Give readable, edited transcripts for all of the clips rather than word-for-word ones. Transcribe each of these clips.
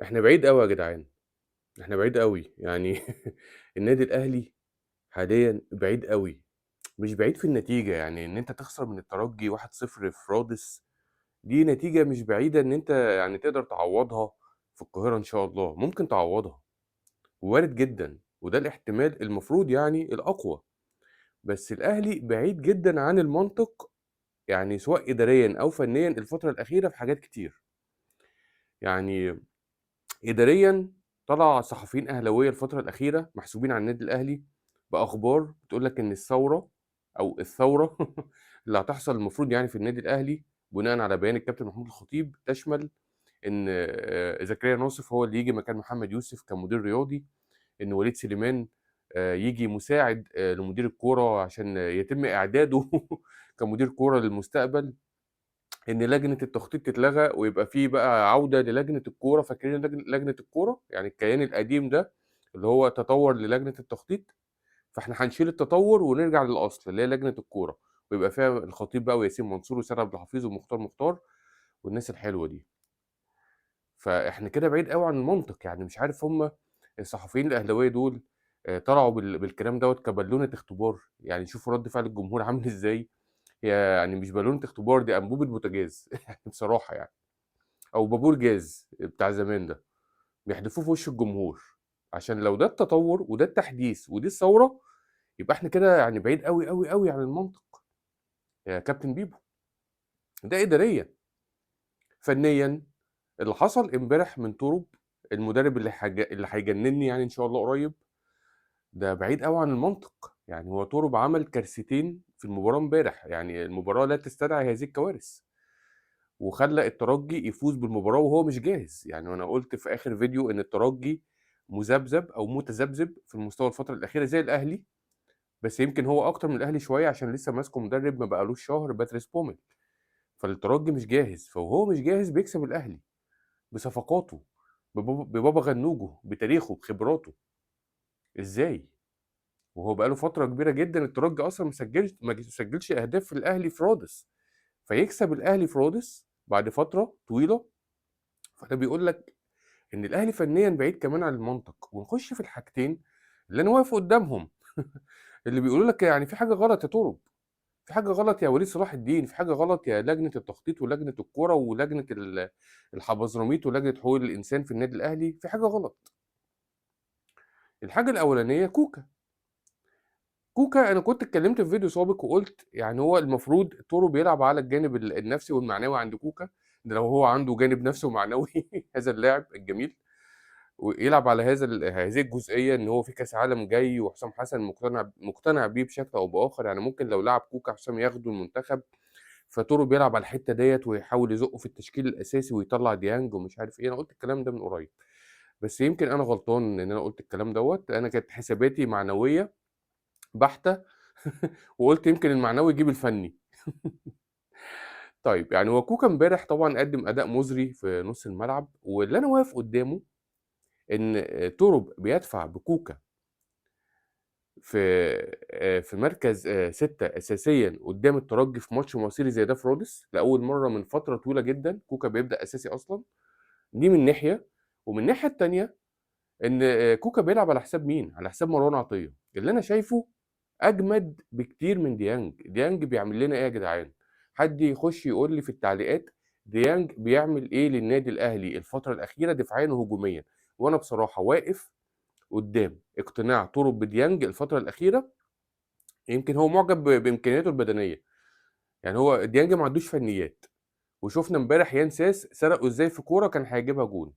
إحنا بعيد أوي يا جدعان، إحنا بعيد أوي، يعني النادي الأهلي حاليًا بعيد أوي، مش بعيد في النتيجة، يعني إن أنت تخسر من الترجي 1-0 في رادس، دي نتيجة مش بعيدة إن أنت يعني تقدر تعوّضها في القاهرة إن شاء الله، ممكن تعوّضها، وارد جدًا، وده الاحتمال المفروض يعني الأقوى، بس الأهلي بعيد جدًا عن المنطق، يعني سواء إداريًا أو فنيًا الفترة الأخيرة في حاجات كتير. يعني إداريًا طلع صحفيين أهلاوية الفترة الأخيرة محسوبين على النادي الأهلي بأخبار بتقول لك إن الثورة أو الثورة اللي هتحصل المفروض يعني في النادي الأهلي بناءً على بيان الكابتن محمود الخطيب تشمل إن زكريا ناصف هو اللي ييجي مكان محمد يوسف كمدير رياضي، إن وليد سليمان ييجي مساعد لمدير الكورة عشان يتم إعداده كمدير كورة للمستقبل، إن لجنة التخطيط تتلغى ويبقى في بقى عودة للجنة الكورة، فاكرين لجنة الكورة؟ يعني الكيان القديم ده اللي هو تطور للجنة التخطيط، فإحنا هنشيل التطور ونرجع للأصل اللي هي لجنة الكورة، ويبقى فيها الخطيب بقى وياسين منصور وسيد عبد الحفيظ ومختار مختار والناس الحلوة دي. فإحنا كده بعيد أوي عن المنطق، يعني مش عارف هم الصحفيين الأهلاوية دول طلعوا بالكلام دوّة كبالونة اختبار، يعني شوفوا رد فعل الجمهور عامل إزاي، يعني مش بالونة اختبار دي أنبوبة بوتاجاز بصراحة يعني، أو بابور جاز بتاع زمان ده، بيحدفوه في وش الجمهور، عشان لو ده التطور وده التحديث ودي الثورة، يبقى إحنا كده يعني بعيد أوي، أوي، أوي عن المنطق يا كابتن بيبو. ده إداريًا. فنيًا اللي حصل امبارح من طرب المدرب اللي هيجنني يعني إن شاء الله قريب، ده بعيد أوي عن المنطق، يعني هو طرب عمل كارثتين في المباراة امبارح، يعني المباراة لا تستدعي هذه الكوارث، وخلى الترجي يفوز بالمباراة وهو مش جاهز، يعني أنا قلت في آخر فيديو إن الترجي مذبذب أو متذبذب في المستوى الفترة الأخيرة زي الأهلي، بس يمكن هو أكتر من الأهلي شوية عشان لسه ماسكه مدرب ما بقالوش شهر باتريس بومل، فالترجي مش جاهز، فوهو مش جاهز بيكسب الأهلي بصفقاته، ببابا غنوجه، بتاريخه، بخبراته. إزاي؟ وهو بقاله فترة كبيرة جدًا الترجي أصلًا ما سجلش أهداف في الأهلي في رادس، فيكسب الأهلي في رادس بعد فترة طويلة، فده بيقول لك إن الأهلي فنيًا بعيد كمان عن المنطق. ونخش في الحاجتين اللي أنا واقف قدامهم اللي بيقولوا لك يعني في حاجة غلط يا طرب، في حاجة غلط يا وليد صلاح الدين، في حاجة غلط يا لجنة التخطيط ولجنة الكورة ولجنة الحبذرميت ولجنة حقوق الإنسان في النادي الأهلي، في حاجة غلط. الحاجة الأولانية كوكا. كوكا أنا كنت اتكلمت في فيديو سابق وقلت يعني هو المفروض تورو بيلعب على الجانب النفسي والمعنوي عند كوكا، ده لو هو عنده جانب نفسي ومعنوي هذا اللاعب الجميل، ويلعب على هذه الجزئية إن هو في كأس عالم جاي وحسام حسن مقتنع بيه بشكل أو بآخر، يعني ممكن لو لعب كوكا حسام ياخده المنتخب، فتورو بيلعب على الحتة ديت ويحاول يزقه في التشكيل الأساسي ويطلع ديانج ومش عارف إيه. أنا قلت الكلام ده من قريب، بس يمكن أنا غلطان إن أنا قلت الكلام دوت، أنا كانت حساباتي معنوية بحتة وقلت يمكن المعنوي يجيب الفني. طيب يعني هو كوكا امبارح طبعا قدم أداء مزري في نص الملعب، واللي أنا واقف قدامه إن توروب بيدفع بكوكا في مركز 6 أساسياً قدام الترجي في ماتش مصيري زي ده في رودس لأول مرة من فترة طويلة جداً، كوكا بيبدأ أساسي أصلاً، دي من ناحية. ومن الناحية التانية إن كوكا بيلعب على حساب مين؟ على حساب مروان عطية، اللي أنا شايفه أجمد بكتير من ديانج. ديانج بيعمل لنا إيه يا جدعان؟ حد يخش يقول لي في التعليقات ديانج بيعمل إيه للنادي الأهلي الفترة الأخيرة دفاعياً وهجومياً؟ وأنا بصراحة واقف قدام اقتناع طرب بديانج الفترة الأخيرة، يمكن هو معجب بإمكانياته البدنية، يعني هو ديانج ما عندوش فنيات، وشفنا امبارح يان ساس سرقه ازاي في كورة كان هيجيبها جون،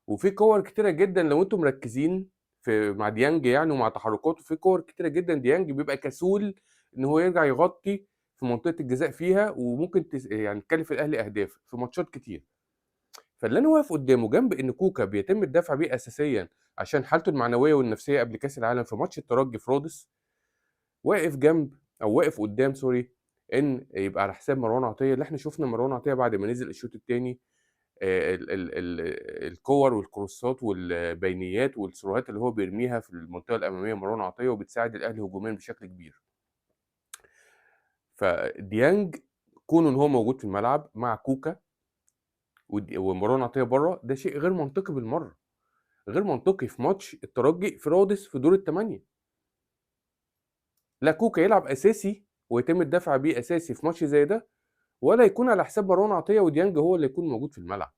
وفي كور كتيرة جدا لو انتم مركزين في مع ديانج يعني ومع تحركاته، في كور كتيرة جدا ديانج بيبقى كسول ان هو يرجع يغطي في منطقة الجزاء فيها، وممكن تكلف الأهلي أهداف في ماتشات كتير. فاللي أنا واقف قدامه جنب إن كوكا بيتم الدفع بيه أساسياً عشان حالته المعنوية والنفسية قبل كأس العالم في ماتش الترجي في رودس، واقف جنب أو واقف قدام سوري إن يبقى على حساب مروان عطية، اللي إحنا شفنا مروان عطية بعد ما نزل الشوط التاني، الكور والكروسات والبينيات والسروهات اللي هو بيرميها في المنطقة الأمامية مروان عطية، وبتساعد الأهلي هجومياً بشكل كبير. فديانج كونه إن هو موجود في الملعب مع كوكا ومروان عطية بره، ده شيء غير منطقي بالمرة، غير منطقي في ماتش الترجي في رادس في دور الثمانية. لا كوكا يلعب اساسي ويتم الدفع بيه اساسي في ماتش زي ده، ولا يكون على حساب مروان عطية وديانج هو اللي يكون موجود في الملعب.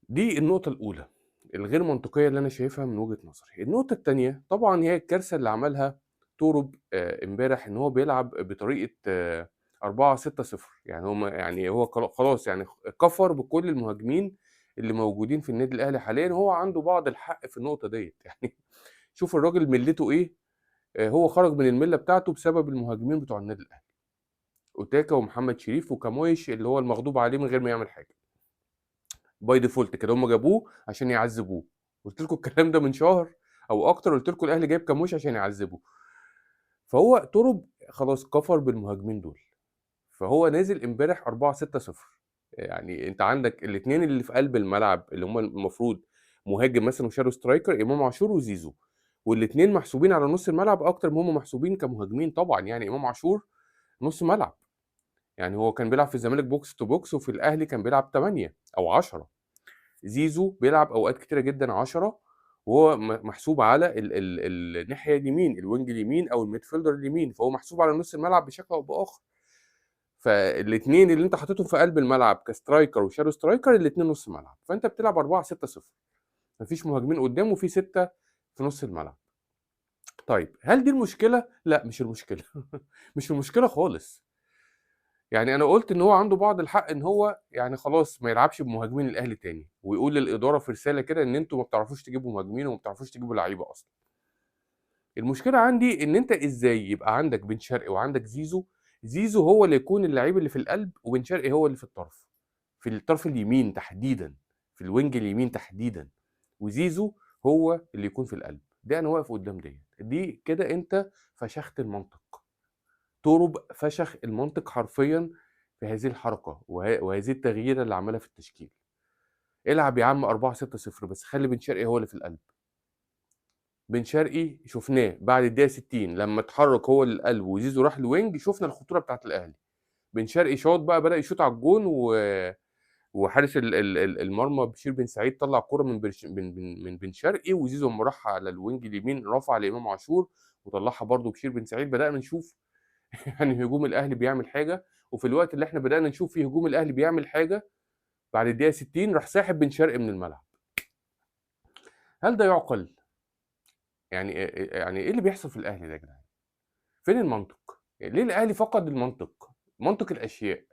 دي النقطة الاولى الغير منطقية اللي انا شايفها من وجهه نظري. النقطة الثانية طبعا هي الكارثة اللي عملها توروب امبارح، ان هو بيلعب بطريقة 4-6-0. يعني هو يعني هو خلاص يعني كفر بكل المهاجمين اللي موجودين في النادي الاهلي حاليا، هو عنده بعض الحق في النقطة ديت. يعني شوف الراجل ملته ايه، هو خرج من الملة بتاعته بسبب المهاجمين بتوع النادي الاهلي، اوتاكا ومحمد شريف وكامويش اللي هو المغضوب عليه من غير ما يعمل حاجة by default كده، هم جابوه عشان يعذبوه. قلت لكم الكلام ده من شهر او اكتر، قلت لكم الاهلي جايب كامويش عشان يعذبه. فهو طرب خلاص كفر بالمهاجمين دول، فهو نازل امبارح 4-6-0. يعني انت عندك الاثنين اللي في قلب الملعب اللي هم المفروض مهاجم مثلا و shadow striker، امام عاشور وزيزو، والاثنين محسوبين على نص الملعب اكتر ما هم محسوبين كمهاجمين طبعا. يعني امام عاشور نص ملعب، يعني هو كان بيلعب في الزمالك box to box، وفي الاهلي كان بيلعب 8 او 10. زيزو بيلعب اوقات كتيرة جدا 10، وهو محسوب على ال ال الناحية اليمين، ال wing اليمين او ال midfielder اليمين، فهو محسوب على نص الملعب بشكل او باخر. فالاثنين اللي انت حاططهم في قلب الملعب ك striker و shadow striker، الاثنين نص ملعب. فانت بتلعب 4-6-0، مفيش مهاجمين قدام وفي 6 في نص الملعب. طيب هل دي المشكلة؟ لا مش المشكلة. مش المشكلة خالص. يعني انا قلت ان هو عنده بعض الحق ان هو يعني خلاص ما يلعبش بمهاجمين الاهلي تاني، ويقول للادارة في رسالة كده ان انتوا ما بتعرفوش تجيبوا مهاجمين وما بتعرفوش تجيبوا لعيبة اصلا. المشكلة عندي ان انت ازاي يبقى عندك بن شرقي وعندك زيزو، زيزو هو اللي يكون اللعيب اللي في القلب وبن شرقي هو اللي في الطرف، في الطرف اليمين تحديدا، في ال wing اليمين تحديدا، وزيزو هو اللي يكون في القلب. ده انا واقف قدام ديت دي كده، انت فشخت المنطق. توروب فشخ المنطق حرفيا في هذه الحركة وهذه التغييره اللي عملها في التشكيل. العب يا عم 4-6-0 بس خلي بن شرقي هو اللي في القلب. بن شرقي شفناه بعد الدقيقة 60 لما اتحرك هو للقلب وزيزو راح ال wing، شفنا الخطورة بتاعت الاهلي. بن شرقي شاط بقى، بدا يشوط على الجون، وحارس المرمى بشير بن سعيد طلع كرة من من بن شرقي، وزيزو لما راح على ال wing اليمين رفع لامام عاشور وطلعها برده بشير بن سعيد. بدانا نشوف يعني هجوم الاهلي بيعمل حاجة، وفي الوقت اللي احنا بدانا نشوف فيه هجوم الاهلي بيعمل حاجة بعد الدقيقة 60 راح ساحب بن شرقي من الملعب. هل ده يعقل؟ يعني ايه اللي بيحصل في الاهلي ده يا جدعان؟ فين المنطق؟ يعني ليه الاهلي فقد المنطق؟ منطق الاشياء.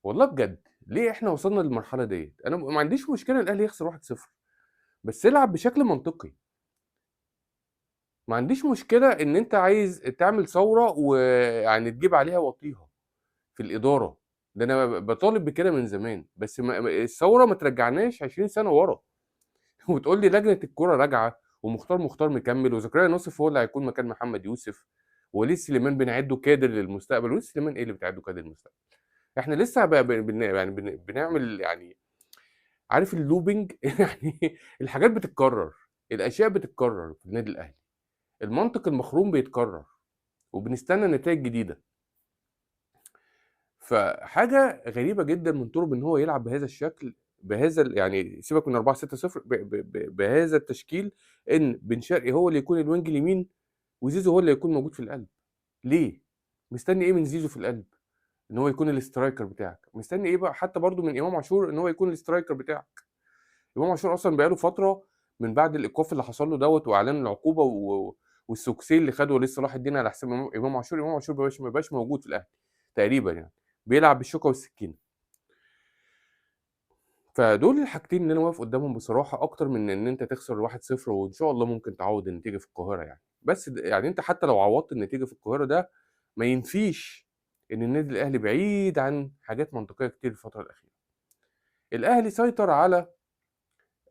والله بجد ليه احنا وصلنا للمرحلة ديت؟ انا ما عنديش مشكلة الاهلي يخسر 1-0، بس العب بشكل منطقي. ما عنديش مشكلة ان انت عايز تعمل ثورة ويعني تجيب عليها وطيها في الادارة، ده انا بطالب بكده من زمان، بس الثورة ما ترجعناش 20 سنة ورا. وتقول لي لجنة الكورة راجعه ومختار مختار مكمل وزكريا ناصف هو اللي هيكون مكان محمد يوسف، ووليد سليمان بنعده كادر للمستقبل. وليد سليمان ايه اللي بتعده كادر للمستقبل؟ احنا لسه بنعمل يعني عارف ال looping. يعني الحاجات بتتكرر، الاشياء بتتكرر في النادي الاهلي، المنطق المخروم بيتكرر، وبنستنى نتائج جديدة. فحاجه غريبة جدا من طرب ان هو يلعب بهذا الشكل، بهذا يعني سيبك من 4-6-0، بهذا التشكيل، ان بن شرقي هو اللي يكون ال wing اليمين وزيزو هو اللي يكون موجود في القلب. ليه؟ مستني ايه من زيزو في القلب؟ ان هو يكون ال striker بتاعك. مستني ايه بقى حتى برضو من امام عاشور ان هو يكون ال striker بتاعك؟ امام عاشور اصلا بقاله فترة من بعد الايقاف اللي حصل له دوت واعلان العقوبة والسوكسي اللي خده وليد صلاح الدين على حساب امام عاشور، امام عاشور ما بقاش موجود في الاهلي تقريبا، يعني بيلعب بالشوكة والسكينة. فدول الحاجتين اللي انا واقف قدامهم بصراحة، اكتر من ان انت تخسر 1-0 وان شاء الله ممكن تعوض النتيجة في القاهرة يعني. بس يعني انت حتى لو عوضت النتيجة في القاهرة ده ما ينفيش ان النادي الاهلي بعيد عن حاجات منطقية كتير الفترة الاخيرة. الاهلي سيطر على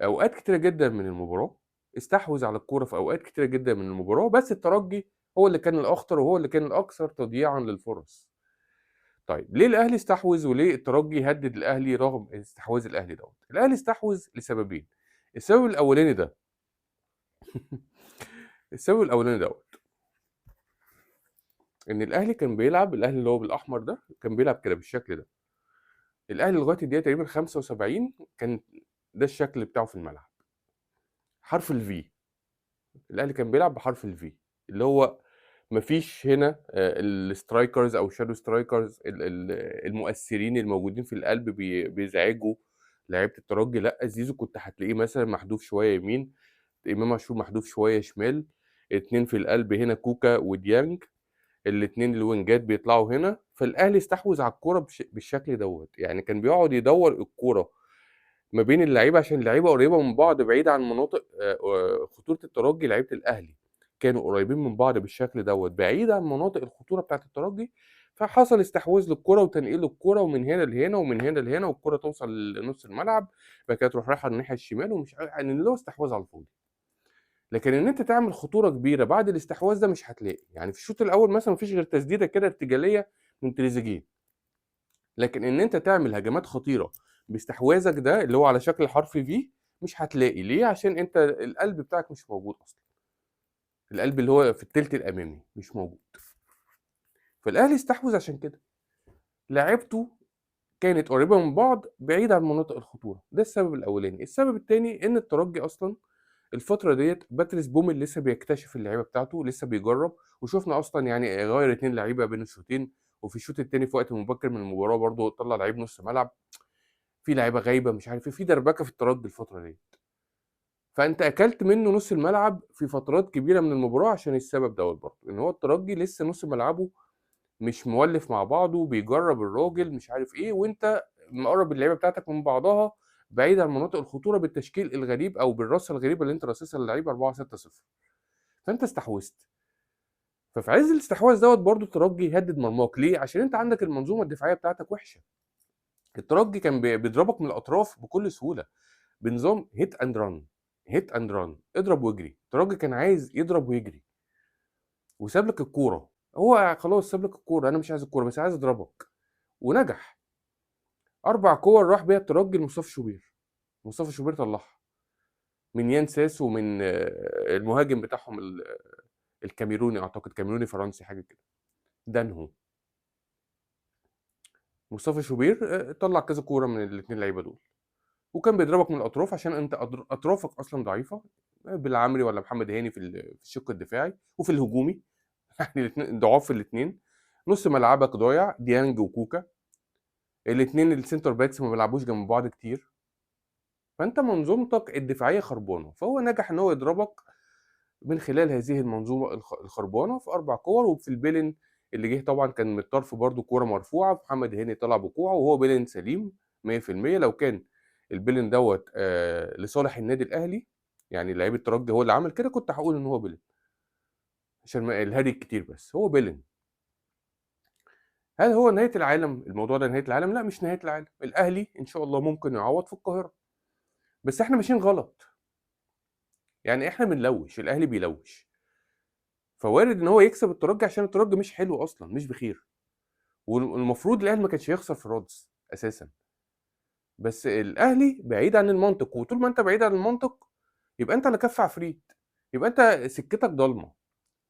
اوقات كتيرة جدا من المباراة، استحوذ على الكورة في اوقات كتيرة جدا من المباراة، بس الترجي هو اللي كان الاخطر وهو اللي كان الاكثر تضييعا للفرص. طيب ليه الاهلي استحوذ وليه الترجي هدد الاهلي رغم استحواذ الاهلي دوت؟ الاهلي استحوذ لسببين. السبب الاولاني ده السبب الاولاني دوت ان الاهلي كان بيلعب، الاهلي اللي هو بالاحمر ده كان بيلعب كده بالشكل ده، الأهلي لغاية الدقيقة تقريبًا 75 كان ده الشكل بتاعه في الملعب. حرف الV. الأهلي كان بيلعب بحرف الV، اللي هو ما فيش هنا الstrikers أو الshadow strikers ال ال المؤثرين الموجودين في القلب بيزعجوا لعيبة الترجي، لأ زيزو كنت هتلاقيه مثلًا محدوف شوية يمين، إمام عاشور محدوف شوية شمال، 2 في القلب هنا كوكا وديانج، الاتنين الوينجات بيطلعوا هنا، فالأهلي استحوذ على الكورة بالشكل دوّة، يعني كان بيقعد يدوّر الكورة ما بين اللعيبة عشان اللعيبة قريبة من بعض بعيدة عن مناطق خطورة الترجي. لعيبة الأهلي كانوا قريبين من بعض بالشكل دوّة، بعيد عن مناطق الخطورة بتاعة الترجي، فحصل استحواذ للكورة وتنقيل الكورة ومن هنا لهنا ومن هنا لهنا، والكورة توصل لنُص الملعب، بعد كده تروح رايحة الناحية الشمال ومش يعني اللي هو استحواذ على الفاضي. لكن إن أنت تعمل خطورة كبيرة بعد الاستحواذ ده مش هتلاقي، يعني في الشوط الأول مثلًا ما فيش غير تسديدة كده ارتجالية من تريزيجيه. لكن إن أنت تعمل هجمات خطيرة باستحواذك ده اللي هو على شكل حرف V مش هتلاقي، ليه؟ عشان أنت القلب بتاعك مش موجود أصلًا. القلب اللي هو في التلت الأمامي مش موجود. فالأهلي استحوذ عشان كده. لعيبته كانت قريبة من بعض بعيد عن مناطق الخطورة، ده السبب الأولاني. السبب التاني إن الترجي أصلًا الفترة ديّة باتريس بومل لسه بيكتشف اللعيبة بتاعته، لسه بيجرب، وشُفنا أصلًا يعني غيّر 2 لعيبة بين الشوطين، وفي الشوط التاني في وقت مبكر من المباراة برضه طلّع لعيب نُص ملعب، في لعيبة غايبة مش عارف إيه، في دربكة في الترجي الفترة ديّة. فأنت أكلت منه نُص الملعب في فترات كبيرة من المباراة عشان السبب دوّة برضه، إن هو الترجي لسه نُص ملعبه مش مولِّف مع بعضه، بيجرب الراجل مش عارف إيه، وأنت مقرّب اللعيبة بتاعتك من بعضها بعيد عن مناطق الخطورة بالتشكيل الغريب أو بالرصة الغريبة اللي أنت راصصها للعيبة 4-6-0. فأنت استحوذت. ففي عز الاستحواذ دوّة برضه الترجي هدد مرماك، ليه؟ عشان أنت عندك المنظومة الدفاعية بتاعتك وحشة. الترجي كان بيضربك من الأطراف بكل سهولة، بنظام hit and run، hit and run، اضرب واجري. الترجي كان عايز يضرب ويجري. وساب لك الكورة، هو خلاص ساب لك الكورة، أنا مش عايز الكورة بس عايز أضربك، ونجح. 4 كور راح بيها الترجي لمصطفى شوبير، مصطفى شوبير طلعها من يان ساس ومن المهاجم بتاعهم الكاميروني، أعتقد كاميروني فرنسي حاجة كده، دانهو. مصطفى شوبير طلع كذا كورة من الاتنين لعيبة دول، وكان بيضربك من الأطراف عشان أنت أطرافك أصلا ضعيفة، بالعمري ولا محمد هاني في الشق الدفاعي وفي الهجومي يعني الاتنين ضعاف في الاتنين. نص ملعبك ضايع، ديانج وكوكا الاتنين ال center backs ما بيلعبوش جنب بعض كتير، فانت منظومتك الدفاعية خربانة. فهو نجح ان هو يضربك من خلال هذه المنظومة الخربانه في 4 كور. وفي البيلن اللي جه طبعا كان من الطرف برده كورة مرفوعة، محمد هاني طلع بكوعه وهو بيلن سليم 100%. لو كان البيلن دوت لصالح النادي الاهلي، يعني لعيب الترجي هو اللي عمل كده، كنت هقول ان هو بيلن عشان الهري الكتير، بس هو بيلن. هل هو نهاية العالم؟ الموضوع ده نهاية العالم؟ لا، مش نهاية العالم. الاهلي ان شاء الله ممكن يعوض في القاهرة، بس احنا ماشيين غلط. يعني احنا بنلوش، الاهلي بيلوش، فوارد ان هو يكسب الترجي عشان الترجي مش حلو اصلا، مش بخير، والمفروض الاهلي ما كانش يخسر في رادس اساسا. بس الاهلي بعيد عن المنطق، وطول ما انت بعيد عن المنطق يبقى انت اللي كف عفريت، يبقى انت سكتك ضلمة.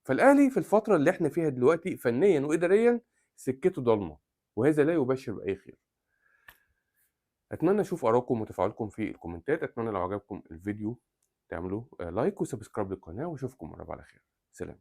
فالاهلي في الفترة اللي احنا فيها دلوقتي فنيا واداريا سكته ضلمة، وهذا لا يبشر باي خير. اتمنى اشوف ارائكم وتفاعلكم في الكومنتات. اتمنى لو عجبكم الفيديو تعملوا like و subscribe للقناة، واشوفكم قريب على خير. سلام.